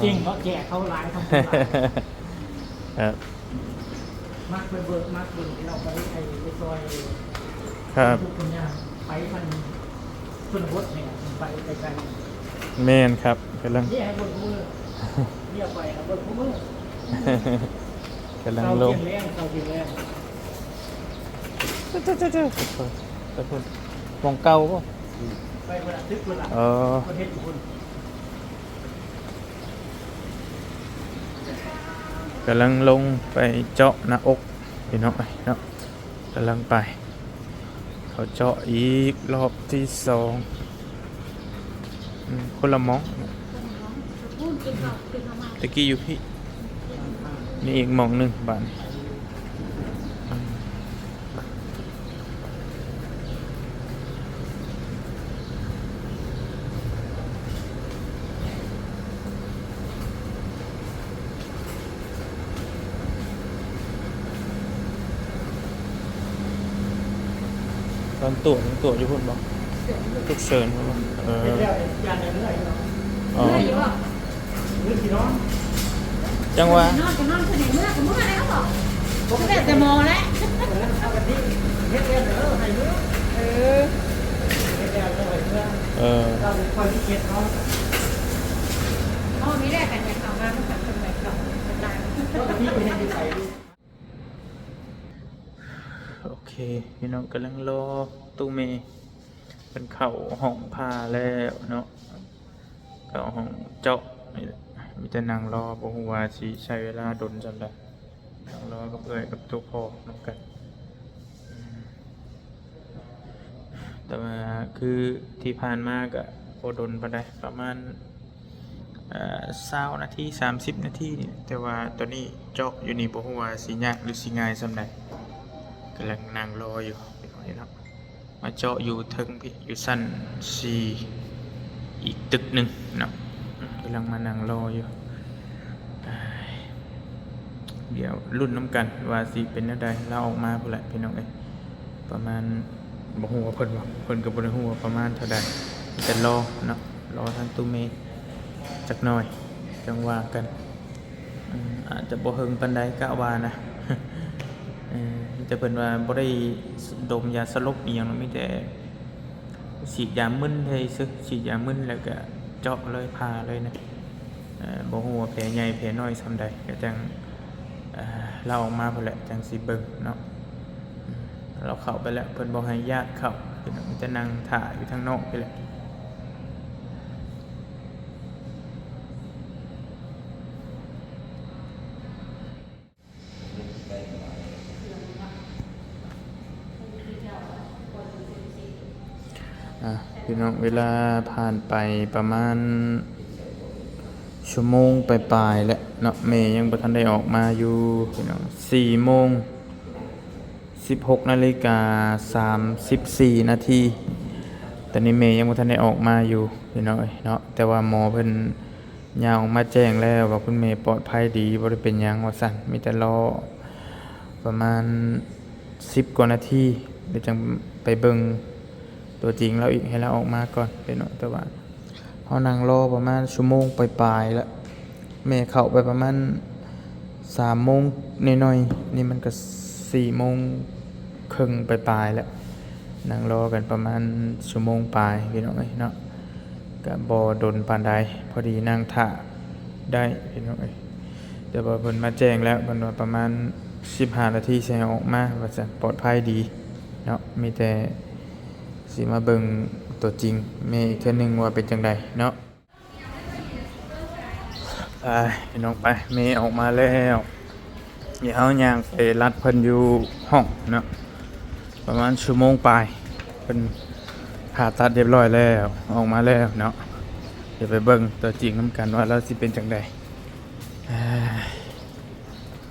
ເກັ່ງເນາະ ແຈກເຂົາຫຼາຍ ທຳບຸນຫຼາຍ ຄັບ ມັກໄປເບິ່ງ ມັກເບິ່ງ ເຮົາໄປ ໄປຊ່ອຍ ຄັບ ທຸກຄົນຍາກ ໄປທາງຊົນນະບົດນີ້ ໄປໄກໆ ແມ່ນຄັບ ກຳລັງ ນີ້ໃຫ້ເບິ່ງຄູ່ມື້ ນີ້ເອົາໄປ ເອົາເບິ່ງຄູ່ມື້ ກຳລັງລົງ ເຊົາທ່ຽງແລງ ເຊົາທ່ຽງແລງ ເຈົ້າໆໆ ໄປພຸ້ນ ໝ່ອງເກົ່າບໍ່? ອືມ ໄປພຸ້ນລະ ຕຶກພຸ້ນລະ ເອີ ເພິ່ນເຮັດຢູ່ພຸ້ນ ກຳລັງລົງໄປເຈາະໜ້າອົກ ພີ່ນ້ອງເອີຍເນາະ ກຳລັງໄປ ເຂົາເຈາະອີກລອບທີສອງ ອືມ ຄົນລະໝ່ອງ ຕະກີ້ຢູ່ພີ້ ນີ້ອີກໝ່ອງໜຶ່ງບາດນີ້. ຕອນຕົວະ ຍັງຕົວະຢູ່ພຸ້ນບໍ່? ສຸກເສີນພຸ້ນບໍ່? ເອີ ເຮັດແລ້ວ ຢ້ານໄດ້ເມື່ອຢູ່ເນາະ ອໍ ເມື່ອຢູ່ບໍ່? ຫຼືຊິນອນ? ຈັ່ງຫວະ ນອນກໍນອນ ຄືນີ້ເມື່ອກໍເມື່ອແລ້ວບໍ່? ກໍແລ້ວແຕ່ໝໍແຫຼະ ເອີ ເຮັດແລ້ວເດີ ໃຫ້ເມືອ ເອີ ເຮັດແລ້ວເດີ ໃຫ້ເມືອ ເອີ ເຮົາບໍ່ຄ່ອຍມີເຂດເຮົາ ເຮົາມີແຫຼະ ກັນຢາກເຂົ້າມາ ມັນກໍເປັນແບບເກົ່າ ເປັນຫຼາຍ ເຮົາກໍມີໄປເຮັດຢູ່ໃສຢູ່. ໂອເຄ ພີ່ນ້ອງ ກຳລັງລໍຕູ້ແມ່ ເພິ່ນເຂົ້າຫ້ອງຜ່າແລ້ວເນາະ ເຂົ້າຫ້ອງເຈາະນີ້ແຫຼະ ມີແຕ່ນັ່ງລໍ ບໍ່ຮູ້ວ່າຊິໃຊ້ເວລາດົນສ່ຳໃດ ນັ່ງລໍກັບເອື້ອຍກັບໂຕພໍ່ນຳກັນ ອືມ ແຕ່ວ່າຄືທີ່ຜ່ານມາກະບໍ່ດົນປານໃດ ປະມານ ເອີ ຊາວນາທີ ສາມສິບນາທີນີ້ ແຕ່ວ່າຕອນນີ້ເຈາະຢູ່ນີ້ບໍ່ຮູ້ວ່າຊິຍາກ ຫຼື ຊິງ່າຍສ່ຳໃດ ກຳລັງນັ່ງລໍຢູ່ ພີ່ນ້ອງເນາະ ມາເຈາະຢູ່ເທິງພີ້ ຢູ່ຊັ້ນສີ່ ອີກຕຶກໜຶ່ງເນາະ ກຳລັງມານັ່ງລໍຢູ່ ດຽວລຸ້ນນຳກັນວ່າຊິເປັນແນວໃດ ລາວອອກມາພຸ້ນແຫຼະ ພີ່ນ້ອງເອີຍ ປະມານ ບໍ່ຮູ້ວ່າເພິ່ນວ່າ ເພິ່ນກໍບໍ່ໄດ້ຮູ້ວ່າປະມານເທົ່າໃດ ມີແຕ່ລໍເນາະ ລໍທາງຕູ້ເມຈັກໜ່ອຍ ຈັ່ງວ່າກັນ ອືມ ອາດຈະບໍ່ເຫິງປານໃດ ກະວ່ານະ ເອີ ມີແຕ່ເພິ່ນວ່າບໍ່ໄດ້ດົມຢາສະຫຼົບອີ່ຫຍັງ ມີແຕ່ສີດຢາມຶນໃຫ້ຊື່ ສີດຢາມຶນແລ້ວກະເຈາະເລີຍ ຜ່າເລີຍນະ ເອີ ບໍ່ຮູ້ວ່າແຜໃຫຍ່ແຜນ້ອຍສ່ຳໃດ ກະຈັ່ງ ເອີ ລາວອອກມາພຸ້ນແຫຼະ ຈັ່ງຊິເບິ່ງເນາະ ອືມ ລາວເຂົ້າໄປແລ້ວ ເພິ່ນບໍ່ໃຫ້ຍາດເຂົ້າ ພີ່ນ້ອງ ມີແຕ່ນັ່ງຖ້າຢູ່ທາງນອກພີ້ແຫຼະ. ອ່າ ພີ່ນ້ອງ ເວລາຜ່ານໄປປະມານຊົ່ວໂມງປາຍໆແລ້ວເນາະ ແມ່ຍັງບໍ່ທັນໄດ້ອອກມາຢູ່ ພີ່ນ້ອງ ສີ່ໂມງ ສິບຫົກນາລິກາສາມສິບສີ່ນາທີ ຕອນນີ້ແມ່ຍັງບໍ່ທັນໄດ້ອອກມາຢູ່ ພີ່ນ້ອງເອີຍເນາະ ແຕ່ວ່າໝໍເພິ່ນ ຍ່າງອອກມາແຈ້ງແລ້ວວ່າຄຸນແມ່ປອດໄພດີ ບໍ່ໄດ້ເປັນຫຍັງວ່າຊັ້ນ ມີແຕ່ລໍປະມານສິບກວ່ານາທີ ແລ້ວຈັ່ງໄປເບິ່ງຕົວຈິງລາວອີກ ໃຫ້ລາວອອກມາກ່ອນເດ້ເນາະ ແຕ່ວ່າເຮົານັ່ງລໍປະມານຊົ່ວໂມງປາຍໆແລ້ວ ແມ່ເຂົ້າໄປປະມານສາມໂມງໜ້ອຍໆ ນີ້ມັນກໍສີ່ໂມງເຄິ່ງປາຍໆແລ້ວ ນັ່ງລໍກັນປະມານຊົ່ວໂມງປາຍ ພີ່ນ້ອງເອີຍເນາະ ກະບໍ່ດົນປານໃດ ພໍດີນັ່ງຖ້າໄດ້ພີ່ນ້ອງເອີຍ ແຕ່ວ່າເພິ່ນມາແຈ້ງແລ້ວ ເພິ່ນວ່າປະມານສິບຫ້ານາທີຊິໃຫ້ອອກມາວ່າຊັ້ນ ປອດໄພດີເນາະ ມີແຕ່ຊິມາເບິ່ງຕົວຈິງແມ່ອີກເທື່ອໜຶ່ງວ່າເປັນຈັ່ງໃດເນາະ. ໄປພີ່ນ້ອງໄປ ແມ່ອອກມາແລ້ວ. ດຽວເຮົາຍ່າງໄປລັດເພິ່ນຢູ່ຫ້ອງເນາະ ປະມານຊົ່ວໂມງປາຍ ເພິ່ນຜ່າຕັດຮຽບຮ້ອຍແລ້ວ ອອກມາແລ້ວເນາະ. ດຽວໄປເບິ່ງຕົວຈິງນຳກັນວ່າລາວຊິເປັນຈັ່ງໃດ. ເອີ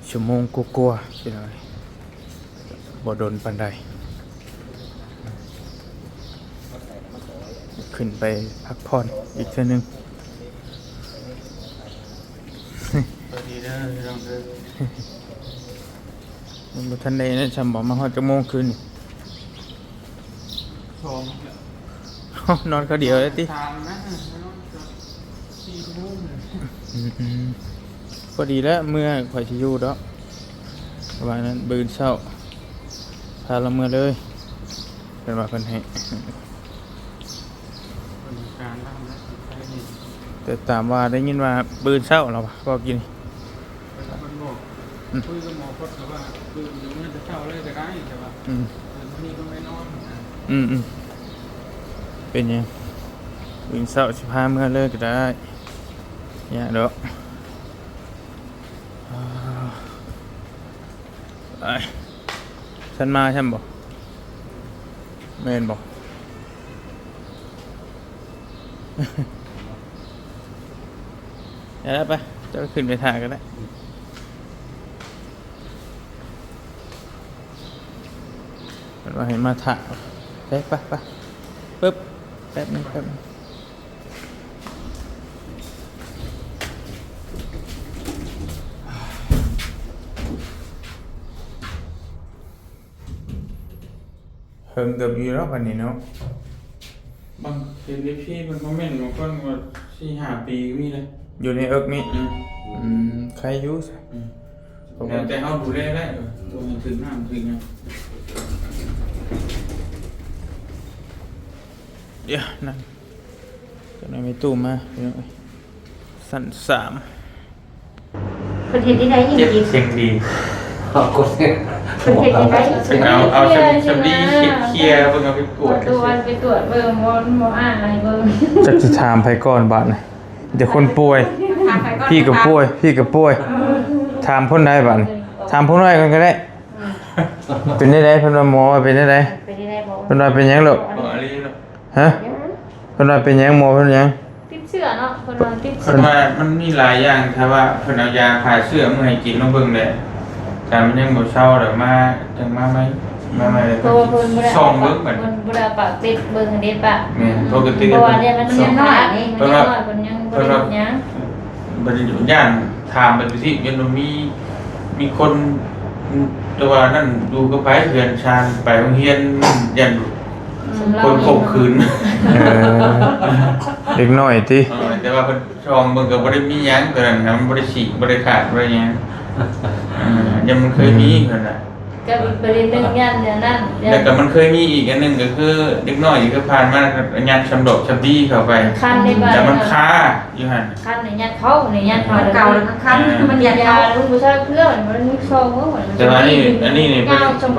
ຊົ່ວໂມງກວ່າໆ ພີ່ນ້ອງ ບໍ່ດົນປານໃດ. ຂຶ້ນໄປພັກຜ່ອນອີກເທື່ອໜຶ່ງ. ສະບາຍດີເດີພີ່ນ້ອງເດີ. ຍັງບໍ່ທັນໄດ້ນັ້ນຊ້ຳບໍ່ ມາຮອດຈັກໂມງຄືນນີ້? ສອງ ນອນຄາວດຽວເລີຍຕິ? ສາມນະ. ອືມ ພໍດີແລ້ວ ເມື່ອຂ້ອຍຊິຢູ່ດອກ ວ່ານັ້ນ ມື້ອື່ນເຊົ້າ ພາລາວເມືອເລີຍ ເພິ່ນວ່າເພິ່ນໃຫ້ ແຕ່ຕາມວ່າໄດ້ຍິນວ່າມື້ອື່ນເຊົ້າລາວວ່າ ເວົ້າກີ້ນີ້ ເພິ່ນບອກ ອືມ ຄຸຍກັບໝໍພົດ ເຂົາວ່າມື້ອື່ນເຊົ້າເລີຍກໍໄດ້ ແຕ່ວ່າ ອືມ ເພິ່ນບໍ່ມີຄົນໄປນອນ ອືມໆ ເປັນຫຍັງ ມື້ອື່ນເຊົ້າຊິພາເມືອເລີຍກໍໄດ້ ຍາກດອກ ອາ ໄປ ຊັ້ນມາຊັ້ນບໍ່ ແມ່ນບໍ່? ເອົາລະໄປ ເຈົ້າຂຶ້ນໄປຖ້າກໍໄດ້ ເພິ່ນວ່າໃຫ້ມາຖ້າ ໄປ ໄປ ໄປ ປຶບ ແປັບໜຶ່ງ ແປັບໜຶ່ງ. ເຫິງເຕີບຢູ່ເນາະ ອັນນີ້ເນາະ ບາງເຫັນເອັຟຊີເພິ່ນຄອມເມັນບາງຄົນວ່າສີ່ຫ້າປີກໍມີເດ້ ຢູ່ໃນເອິກນີ້ ອືມ ອືມ ໃຄຢູ່ ອືມ ເພາະວ່າ ແຕ່ເຮົາດູແລໄດ້ ບໍ່ໃຫ້ຖືກນ້ຳຖືກຫຍັງ ດຽວນັ້ນ ຈັກໜ່ອຍມີຕູ້ມາ ພີ່ນ້ອງເອີຍ ຊັ້ນສາມ ເພິ່ນເຮັດໄດ້ອີ່ຫຼີ ເຈັບສຽງດີ ເອົາກົດ ເພິ່ນເຮັດໄດ້ອີ່ຫຼີ ເອົາ ເອົາສຳ ສຳລີເຄຍ ເບິ່ງ ເອົາໄປກວດ ກວດ ໄປກວດເບິ່ງ ໝໍ ໝໍອ່ານໃຫ້ເບິ່ງ ຈັກຊິຖາມໃຜກ່ອນບາດນີ້ ມີແຕ່ຄົນປ່ວຍ ຖາມໃຜກ່ອນ ພີ່ກໍປ່ວຍ ພີ່ກໍປ່ວຍ ເອີ ຖາມຄົນໃດບາດນີ້ ຖາມຜູ້ນ້ອຍກ່ອນກໍໄດ້ ເປັນແນວໃດ ເພິ່ນວ່າ ໝໍວ່າເປັນແນວໃດ ເປັນແນວໃດ ເພິ່ນວ່າເປັນຫຍັງລູກ ບໍ່ ອັນນີ້ເນາະ ຮະ ເພິ່ນວ່າເປັນຫຍັງ ໝໍເພິ່ນຫຍັງ ຕິດເຊື້ອເນາະ ເພິ່ນວ່າຕິດເຊື້ອ ເພິ່ນວ່າມັນມີຫຼາຍຢ່າງ ຖ້າວ່າເພິ່ນເອົາຢາຂ້າເຊື້ອມາໃຫ້ກິນລອງເບິ່ງແຫຼະ ຖ້າມັນຍັງບໍ່ເຊົາແລ້ວມາ ຈັ່ງມາໃໝ່ ມາໃໝ່ ເພິ່ນ ເພິ່ນວ່າເພິ່ນບໍ່ໄດ້ ສ່ອງເບິ່ງບັດ ເພິ່ນບໍ່ໄດ້ປະຕິດເບິ່ງເດ້ປະ ແມ່ນ ປົກກະຕິ ເພາະວ່າເດ້ມັນຍັງນ້ອຍ ເພິ່ນວ່າ ເພິ່ນຍັງບໍ່ໄດ້ເຮັດຫຍັງ ເພິ່ນຢ້ານຖາມໄປຕິ ຍ້ອນວ່າມີ ມີຄົນ ແຕ່ວ່ານັ້ນຢູ່ກັບໃຜ ເຮືອນຊານ ໄປໂຮງຮຽນ ຢ້ານ ອືມ ຄົນຂົ່ມຂືນ ເອີ ເດັກນ້ອຍຕິ ເອີ ແຕ່ວ່າເພິ່ນ ຊ່ອງເບິ່ງກໍບໍ່ໄດ້ມີຫຍັງ ຕົວນັ້ນນະ ມັນບໍ່ໄດ້ສີກ ບໍ່ໄດ້ຂາດ ບໍ່ໄດ້ຫຍັງ ເອີ ຍັງມັນເຄີຍມີ ອືມ ເພິ່ນນະ ກໍອີກປະເດັນໜຶ່ງ ຢ້ານແນວນັ້ນ ແລ້ວກໍມັນເຄີຍມີອີກອັນໜຶ່ງ ກໍຄືເດັກນ້ອຍທີ່ເຄີຍຜ່ານມາ ຍັດສຳດອກສຳລີເຂົ້າໄປ ຄັນໃນບ້ານ ແລ້ວມັນຄາຢູ່ຫັ້ນ ຄັນໃນຍັດເຂົ້າ ໃນຍັດເຂົ້າ ມັນເກົ່າແລ້ວ ມັນຄັນ ເອີ ມັນຍັດເຂົ້າ ມັນບໍ່ຊາເຄືອ ມັນມີຊ່ອງເບິ່ງ ແຕ່ວ່າອັນນີ້ ອັນນີ້ນີ້ ເພິ່ນ ເ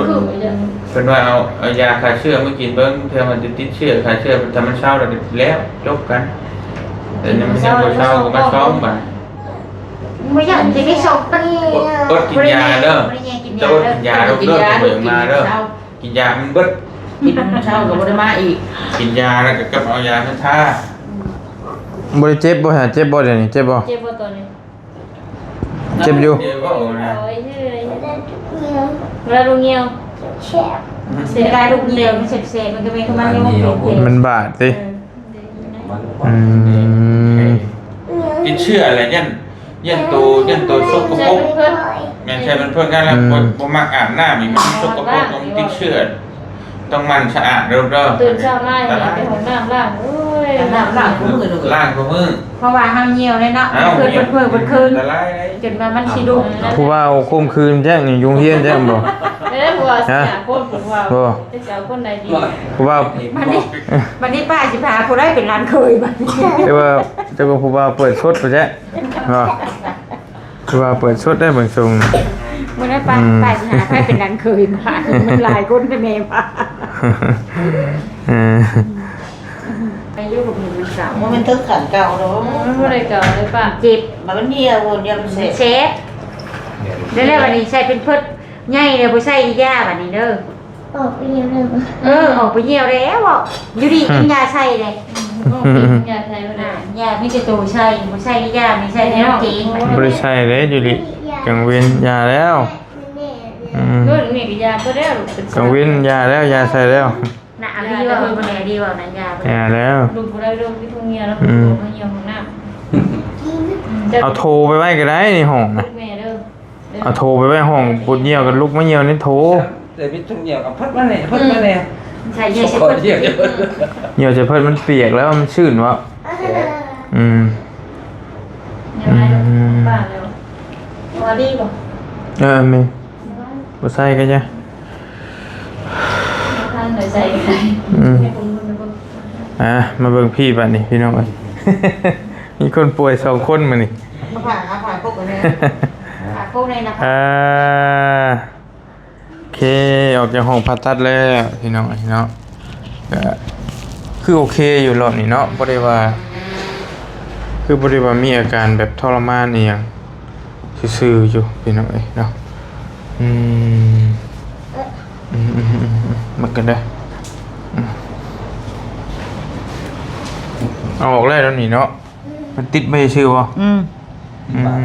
ພິ່ນວ່າເອົາ ເອົາຢາຂ້າເຊື້ອມາກິນເບິ່ງ ເທື່ອມັນຈະຕິດເຊື້ອ ຂ້າເຊື້ອ ຖ້າມັນເຊົາແລ້ວກໍແລ້ວ ຈົບກັນ ແຕ່ຍັງ ມັນຍັງບໍ່ເຊົາກໍມາຊອງບາດ ບໍ່ຢາກຈະໄດ້ຊອງປານນີ້ ອົດ ອົດກິນຢາເດີ ບໍ່ໄດ້ແຍ່ງກິນຢາເດີ ແຕ່ອົດກິນຢາເດີ ເດີ ບໍ່ຢາກມາເດີ ກິນຢາມັນເບິດ ກິນເຊົ້າກໍບໍ່ໄດ້ມາອີກ ກິນຢາແລ້ວກໍກັບເອົາຢາມາທາ ອືມ ບໍ່ໄດ້ເຈັບບໍ່ຫາ ເຈັບບໍ່ດຽວນີ້ ເຈັບບໍ່ ເຈັບບໍ່ຕອນນີ້ ເຈັບຢູ່ ເຈັບບໍ່ນະ ເວລາລູກຍ່ຽວ ແຊບ ເວລາລູກຍ່ຽວມັນແຊບໆ ມັນກໍແມ່ນຂອງມັນຢູ່ ມັນບາດຕິ ເອີ ອືມ ຕິດເຊື້ອແຫຼະ ຢ້ານ ຢ້ານໂຕ ຢ້ານໂຕສົກກະປົກ ແມ່ນ ໃສ່ແພມເພິດ ແມ່ນ ໃສ່ແພມເພິດນັ້ນແຫຼະ ອືມ ບໍ່ ບໍ່ມັກອາບນ້ຳນີ້ ມັນສົກກະປົກ ມັນຕິດເຊື້ອ ຕ້ອງໝັ່ນສະອາດເດີ ເດີ ຕື່ນເຊົ້າມາ ເຮັດແຕ່ຫ້ອງນ້ຳລ້າງ ໂອ້ຍ ອາບນ້ຳລ້າງຄູ່ມື້ເດີ ລ້າງຄູ່ມື້ ເພາະວ່າເຮົາຍ່ຽວແລ້ວເນາະ ເພິດ ເພິດ ເພິດ ເພິດຄືນ ລະລາຍ ຈົນວ່າມັນຊິດຸ ຜູ້ບ່າວຂົ່ມຂືນແທ້ນີ້ ຢູ່ໂຮງຮຽນແທ້ບໍ່ ເອີ ຜູ້ບ່າວຊິຫາຄົນ ຜູ້ບ່າວ ບໍ່ ຈະເອົາຄົນໃດດີ ຜູ້ບ່າວ ບັດນີ້ ບັດນີ້ປ້າຊິໄປຫາຜູ້ໃດເປັນຫຼານເຂີຍບັດນີ້ ແຕ່ວ່າ ແຕ່ວ່າຜູ້ບ່າວເປີດສົດພຸ້ນແທ້ ບໍ່ ຄືວ່າເປີດສົດໄດ້ເບິ່ງຊົງ ມື້ນັ້ນປ້າ ອືມ ປ້າຊິຫາໃຜເປັນຫຼານເຂີຍ ມັນຫຼາຍຄົນແທ້ແມ່ວ່າ ເອີ ໄປຢູ່ກັບໝູ່ສາວ ບໍ່ແມ່ນເຖິງຂັ້ນເກົ່າດອກ ມັນບໍ່ໄດ້ເກົ່າເລີຍປ້າ ເຈັບ ມັນເຫ່ຍວນ ຢ້ານມັນແສບ ແສບ ແລ້ວ ແລ້ວບັດນີ້ໃສ່ແພມເພິດໃຫຍ່ແລ້ວ ບໍ່ໃສ່ຢາບັດນີ້ເດີ. ອອກໄປຍ່ຽວແລ້ວ ເອີ ອອກໄປຍ່ຽວແລ້ວ ຢູ່ດີກິນຢາໃສ່ເດ້ ອືມ ກິນຢາໃສ່ບໍ່ໄດ້ ຢາມີແຕ່ໂຕໃສ່ ບໍ່ໃສ່ຢາ ມີໃສ່ແຕ່ນ້ອງເກງ ບໍ່ໄດ້ໃສ່ເດ້ ຢູ່ດີກາງເວັນຢາແລ້ວ ອືມ ເອີ ນີ້ກໍຢາບໍ່ແລ້ວ ກາງເວັນຢາແລ້ວ ຢາໃສ່ແລ້ວ ນະ ອັນນີ້ວ່າບໍ່ແນ່ດີວ່ານັ້ນຢາ ຢາແລ້ວ ລູກບໍ່ໄດ້ ລູກຢູ່ໂຮງຮຽນແລ້ວ ອືມ ລູກມາຍ່ຽວຫ້ອງນ້ຳ ອືມ ເອົາໂທໄປໄວ້ກໍໄດ້ໃນຫ້ອງນະ ແມ່ເດີ ເອົາໂທໄປໄວ້ຫ້ອງ ປົດຍ່ຽວກໍລຸກມາຍ່ຽວໃນໂທ ແຕ່ມີທຸງຍ່ຽວກໍເພິດມາແດ່ ເພິດມາແດ່ ໃສ່ເຍ ໃສ່ເພິດ ຍ່ຽວໃສ່ເພິດ ມັນປຽກແລ້ວ ມັນຊື້ນເວົ້າ ອືມ ອືມ ວ່າດີບໍ່? ເອີ ແມ່ນ ບໍ່ໃສ່ກໍຢ່າ ບໍ່ທັນໄດ້ໃສ່ກໍໄດ້ ອືມ ໃຫ້ຄົນເບິ່ງໄປເບິ່ງ ອ່າ ມາເບິ່ງພີ້ບາດນີ້ ພີ່ນ້ອງເອີຍ ມີຄົນປ່ວຍສອງຄົນມື້ນີ້ ມາຜ່າ ມາຜ່າປົກອັນນີ້ ຜ່າປົກໃນນະ ອ່າ ໂອເຄ ອອກຈາກຫ້ອງຜ່າຕັດແລ້ວພີ່ນ້ອງເອີຍເນາະ ກະຄືໂອເຄຢູ່ລອບນີ້ເນາະ ບໍ່ໄດ້ວ່າ ຄືບໍ່ໄດ້ວ່າມີອາການແບບທໍລະມານອີ່ຫຍັງ ຊື່ໆຢູ່ພີ່ນ້ອງເອີຍເນາະ ອືມ ອືມໆໆໆ ມັນກໍໄດ້ ອືມ ເອົາອອກແລ້ວດຽວນີ້ເນາະ ມັນຕິດໄວ້ຊື່ບໍ່? ອືມ ອືມ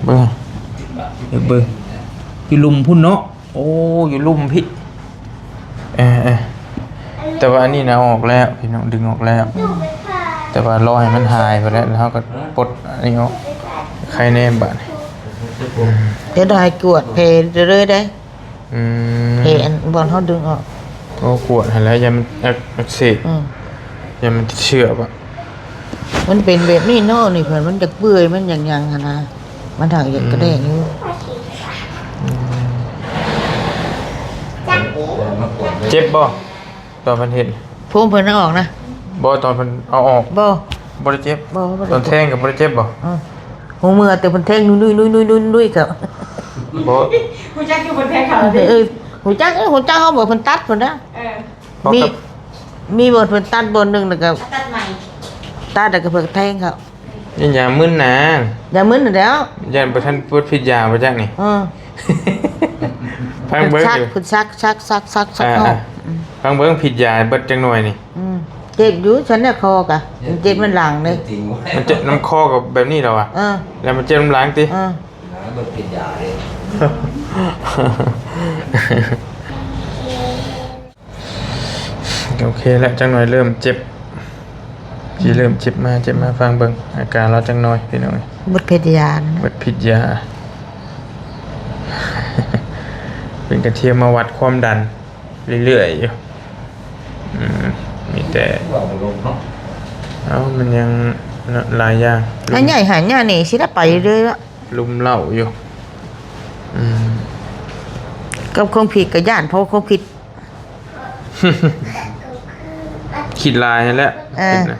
ເບິ່ງ ເບິ່ງ ຢູ່ລຸ່ມພຸ້ນເນາະ ໂອ້ ຢູ່ລຸ່ມພີ້ ເອີໆ ແຕ່ວ່າອັນນີ້ນະອອກແລ້ວ ພີ່ນ້ອງ ດຶງອອກແລ້ວ ແຕ່ວ່າລໍໃຫ້ມັນຫາຍໄປແລ້ວ ແລ້ວເຮົາກໍປົດອັນນີ້ອອກ ໄຄແນ່ບາດນີ້ ອືມ ເຮັດໃຫ້ກວດແຜເລີຍໄດ໋. ອືມ ເພ ອັນບ່ອນເຮົາດຶງອອກ ໂອ້ ກວດຫັ້ນແຫຼະ ຢ້ານມັນອັກ ອັກເສບ ອືມ ຢ້ານມັນຕິດເຊື້ອບໍ? ມັນເປັນແບບນີ້ເນາະ ນີ້ເພິ່ນ ມັນຈະເປື່ອຍ ມັນຫຍັງໆຫັ້ນນະ ມັນຫາກຢາກກະແດງຢູ່ ອືມ ເຈັບບໍ່? ຕອນເພິ່ນເຮັດ ພູມເພິ່ນເອົາອອກນະ ບໍ່ ຕອນເພິ່ນເອົາອອກ ບໍ່ ບໍ່ໄດ້ເຈັບ ບໍ່ ບໍ່ໄດ້ ຕອນແທງກໍບໍ່ໄດ້ເຈັບບໍ່? ອື ຮູ້ເມື່ອແຕ່ເພິ່ນແທງນຸ້ຍໆໆໆໆ ກໍ ບໍ່ ຮູ້ຈັກຢູ່ເພິ່ນແທງເຂົາຕິ ເອີ ຮູ້ຈັກ ເອີ ຮູ້ຈັກເຮົາບໍ່ ເພິ່ນຕັດພຸ້ນນະ ເອີ ມີ ມີບ່ອນເພິ່ນຕັດບ່ອນໜຶ່ງ ແລ້ວກໍຕັດໃໝ່ ຕັດແລ້ວກໍເພິ່ນແທງເຂົາ ຢ້ານຢາມຶນນະ ຢາມຶນຫັ້ນແຫຼ້ວ ຢ້ານບໍ່ທັນປົດຜິດຢາບໍ່ຈັກນີ້ ເອີ ຟັງເບິ່ງ ເພິ່ນຊັກ ເພິ່ນຊັກ ຊັກ ຊັກ ຊັກ ຊັກ ອ່າ ອອກ ອ່າ ອືມ ຟັງເບິ່ງ ຜິດຢາເບິດຈັກໜ່ວຍນີ້ ອືມ ເຈັບຢູ່ ຊັ້ນແຫຼະ ຄໍກະ ເຈັບມັນຫຼັງເດ້ ມັນເຈັບນຳຄໍກັບແບບນີ້ແຫຼະວະ ເອີ ແລ້ວມັນເຈັບນຳຫຼັງຕິ ເອີ ເບິດຜິດຢາເດ້. ໂອເຄແລ້ວ ຈັກໜ່ອຍເລີ່ມເຈັບ ຊິເລີ່ມເຈັບມາ ເຈັບມາ ຟັງເບິ່ງອາການລາວຈັກໜ່ອຍ ພີ່ນ້ອງເອີຍ ເບິດພິດຢາ ເບິດພິດຢາ ເປັນກະທຽມມາວັດຄວາມດັນເລື້ອຍໆຢູ່ ອືມ ມີແຕ່ ເວົ້າບໍ່ລົງເນາະ ເອົ້າ ມັນຍັງຫຼາຍຢ່າງ ຫາໃຫຍ່ຫາຍານີ້ ຊິໄດ້ໄປເລື້ອຍ ລຸມເຫຼົ້າຢູ່ ອືມ ກັບຄວາມຄິດກໍຢ້ານ ເພາະຄວາມຄິດ ຄິດຫຼາຍຫັ້ນແຫຼະ ເອີ ຄິດນະ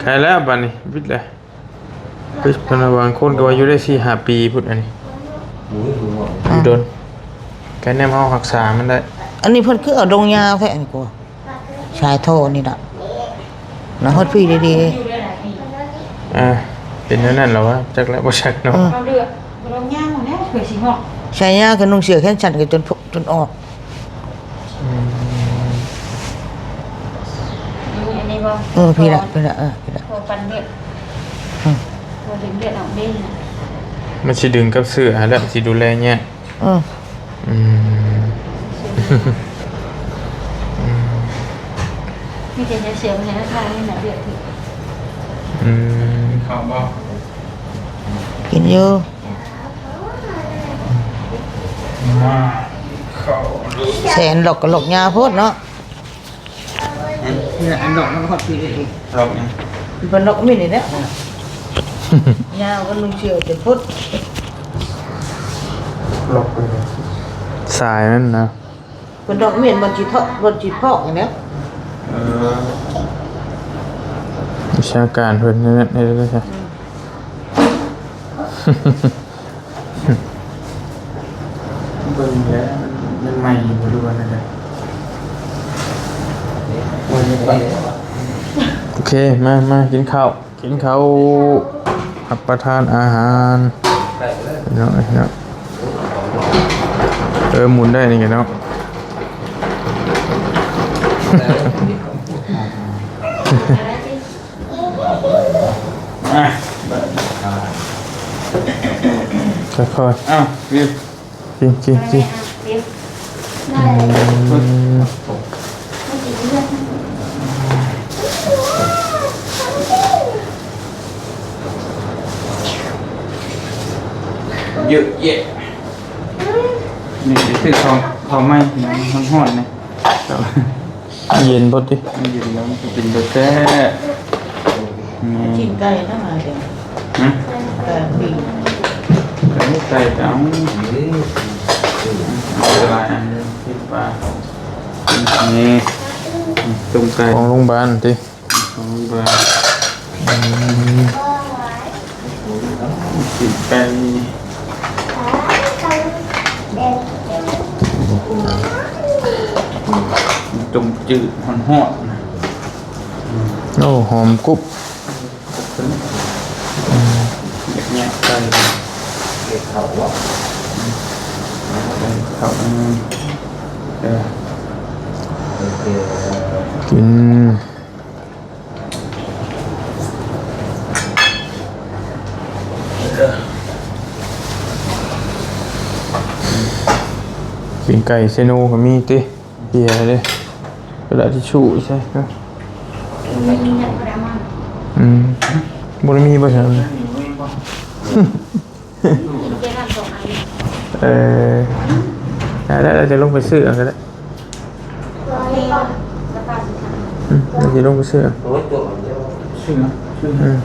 ໃກ້ແລ້ວບາດນີ້ ບິດແລ້ວ ເພິ່ນວ່າບາງຄົນກໍວ່າຢູ່ໄດ້ສີ່ຫ້າປີພຸ້ນ ອັນນີ້ ໂອ້ຍ ຢູ່ດົນ ກະແນມເຮົາຮັກສາມັນໄດ້ ອັນນີ້ເພິ່ນຄືເອົາດົງຍາວແທ້ ອັນນີ້ກະ ສາຍທໍ່ນີ້ລະ ນະ ຮອດພີ້ດີໆ ອ່າ ເປັນແນວນັ້ນລະວະ ຈັກແລ້ວບໍ່ຈັກເນາະ ເອີ ເອົາເລືອດ ບໍ່ຕ້ອງຍ່າງແລ້ວ ເພື່ອຊິຮອດ ໃສ່ຍາກະນຸ່ງເສື້ອແຂນສັ້ນກະຈົນ ຈົນອອກ ອືມ ອັນນີ້ບໍ່ ເອີ ພີ້ລະ ພີ້ລະ ເອີ ພີ້ລະ ພໍປັ່ນເລືອດ ອືມ ພໍດຶງເລືອດອອກເດ້ ມັນຊິດຶງກັບເສື້ອຫັ້ນແຫຼະ ຊິດູແລຍາກ ເອີ ອືມ ອືມ ມີແຕ່ເສຍເວລາທາງນີ້ນະ ເລືອດ ອືມ ເຂົ້າບໍ່? ກິນຢູ່ ມາ ເຂົ້າ ແສນຫຼອກກໍຫຼອກຍາໂພດເນາະ ເອີ ອັນດອກມັນຮອດປີນີ້ອີກ ດອກຫຍັງ? ມັນເປັນດອກມິນນີ້ແຫຼະ ຍາວກັນລຸງເຊື່ອແຕ່ພຸດ ດອກເປັນສາຍມັນນະ ເປັນດອກມິນ ມັນຊິເທາະ ມັນຊິເພາະນີ້ແຫຼະ ເອີ ວິຊາການເພິ່ນນັ້ນ ເຮັດໄດ້ຊະ ອືມ. ເບິ່ງແລ້ວມັນ ມັນໃໝ່ຢູ່ບໍ່ ຫຼືວ່າແນວໃດ? ໂອເຄ ມາ ມາກິນເຂົ້າ ກິນເຂົ້າ ຮັບປະທານອາຫານ ພີ່ນ້ອງເອີຍເນາະ ເອີ ໝູນໄດ້ນີ້ກະເນາະ. ອ່ະ ຄ່ອຍໆ ອ້າວ ວິວ ກິນ ກິນ ກິນ ອືມ ເຍອະແຍະ ນີ້ຊິຊື້ເຂົ້າ ເຂົ້າໃໝ່ ມັນຮ້ອນໆ ນີ້ ເຢັນໂພດຕິ ມັນເຢັນແລ້ວມັນຊິເປັນແບບແຊບ. ຊີ້ນໄກ່ນະ ມາດຽວ ຮະ? ໄກ່ປີ້ງ ໄກ່ ໄກ່ເອົາ ເອົາຫຼາຍອັນ ຄິດວ່າ ນີ້ ຕົ້ມໄກ່ ຂອງໂຮງບານຕິ? ຂອງໂຮງບານ ອືມ ຊີ້ນໄກ່ ຕົ້ມຈືດຮ້ອນໆ ໂອ້ ຫອມກຸບ ອືມ ແຍກໆ ໃສ່ ເຮັດເຂົ້າບໍ່? ເຂົ້າ ເອີ ໂອເຄ ກິນ ປີ້ງໄກ່ເຊໂນກໍມີຕິ? ເປຍເດ້ ກະດາດທິຊູ່ໃສ່ ອືມ ບໍ່ໄດ້ມີບໍ່ຊັ້ນ? ເອີ ໄດ້ໆ ດຽວລົງໄປຊື້ເອົາກໍໄດ້ ອືມ ດຽວຊິລົງໄປຊື້ເອົາ ຊື້ເນາະ ຊື້ ອືມ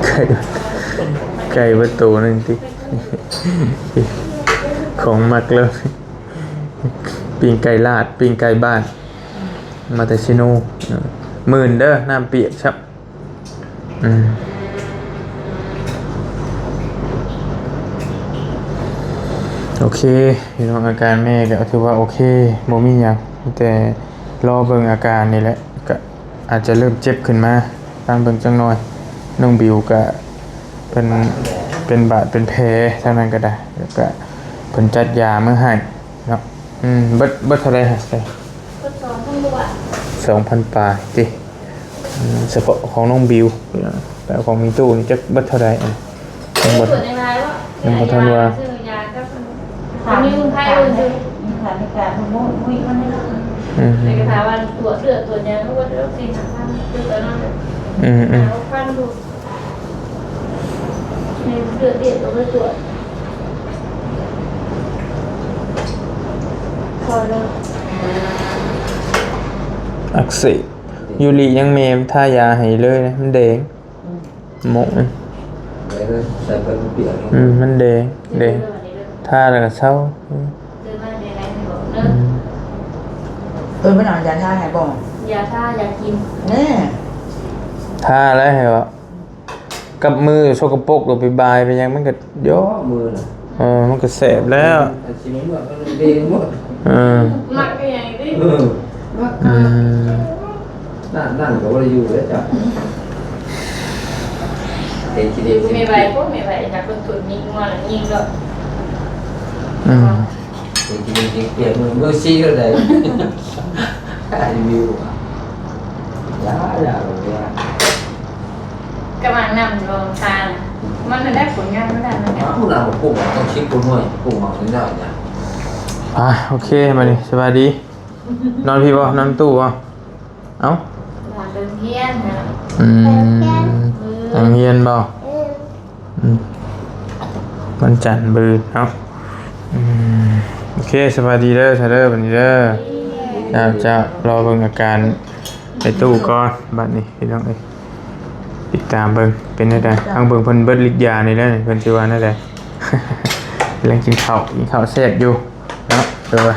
ໄກ່ ໄກ່ເບິດໂຕໜຶ່ງຕິ ຂອງມັກເລີຍ ປີ້ງໄກ່ລາດ ປີ້ງໄກ່ບ້ານ ມາແຕ່ເຊໂນ ໝື່ນເດີ ນ້ຳປຽກຊ້ຳ ອືມ ໂອເຄ ພີ່ນ້ອງ ອາການແມ່ກໍຖືວ່າໂອເຄ ບໍ່ມີຫຍັງ ມີແຕ່ລໍເບິ່ງອາການນີ້ແຫຼະ ກໍອາດຈະເລີ່ມເຈັບຂຶ້ນມາ ຟັງເບິ່ງຈັກໜ່ອຍ ນ້ອງບິວກໍເປັນ ເປັນບາດເປັນແຜທາງນັ້ນກໍໄດ້ ແລ້ວກໍເພິ່ນຈັດຢາມາໃຫ້ເນາະ ອືມ ເບິດ ເບິດເທົ່າໃດຫະ? ເບິດສອງພັນກວ່າບາດ ສອງພັນປາຍຕິ? ອືມ ສະເພາະຂອງນ້ອງບິວ ແຕ່ຂອງມີຕູ້ນີ້ຈັກເບິດເທົ່າໃດ? ອືມ ຍັງບໍ່ ຍັງບໍ່ທັນວ່າ ອືມ ອືມ ອືມ ອັກເສບ ຢູລິຍັງແມ່ທາຢາໃຫ້ເລີຍນະ ມັນແດງ ອືມ ໝົກ ໃສ່ເພິ່ນປຽກ ອືມ ມັນແດງ ແດງ ທາແລ້ວກໍເຊົາ ອືມ ອືມ ເພິ່ນເອົາຢາທາໃຫ້ບໍ່? ຢາທາ ຢາກິນ ແນ່ ທາແລ້ວໃຫ້ວ່າ ກັບມືສົກກະປົກ ແລ້ວໄປບາຍໄປຫຍັງ ມັນກໍ ໂຢ ມືນະ ເອີ ມັນກໍແສບແລ້ວ ອັນຊິເມືອມັນເດ້ໝົດ ເອີ ມັກອີຫຍັງຕິ ເອີ ອືມ ນັ້ນ ນັ້ນກໍບໍ່ໄດ້ຢູ່ເດ້ເຈົ້າ ເຮັດກິນເອງ ແມ່ໄວໂພດ ແມ່ໄວ ຖ້າຄົນທຸນຍິງງົວຍິງໂລດ ອືມ ເຮັດກິນເອງ ເປັນມື ມືສີ່ເທົ່າໃດ ອາດຈະມີຢູ່ ຢ່າ ຢ່າ ຢ່າ ກະໝາກນ້ຳລອງທານ ມັນນັ້ນແຫຼະຜົນງານມັນນັ້ນ ໝາກນ້ຳປຸ້ງ ຕ້ອງສິບກວ່າໜ່ວຍ ປຸ້ງໝາກນ້ອຍໆນະ ອ່າ ໂອເຄ ບາດນີ້ສະບາຍດີ ນອນພີ້ບໍ່? ນອນຕູ້ບໍ່? ເອົ້າ ວ່າໄປໂຮງຮຽນນະ ອືມ ໄປໂຮງຮຽນບໍ່? ອືມ ອືມ ວັນຈັນມື້ອື່ນເນາະ ອືມ ໂອເຄ ສະບາຍດີເດີ ຊະເດີ ບັດນີ້ເດີ ເຈົ້າ ເຈົ້າ ລໍເບິ່ງອາການໄອ້ຕູ້ກ່ອນ ບັດນີ້ພີ່ນ້ອງເອີຍ ຕິດຕາມເບິ່ງເປັນແນວໃດ ຟັງເບິ່ງເພິ່ນເບິດລິດຢານີ້ແຫຼະ ເພິ່ນຊິວ່າແນວໃດ ກຳລັງກິນເຂົ້າ ກິນເຂົ້າແຊບຢູ່ເນາະ ແຕ່ວ່າ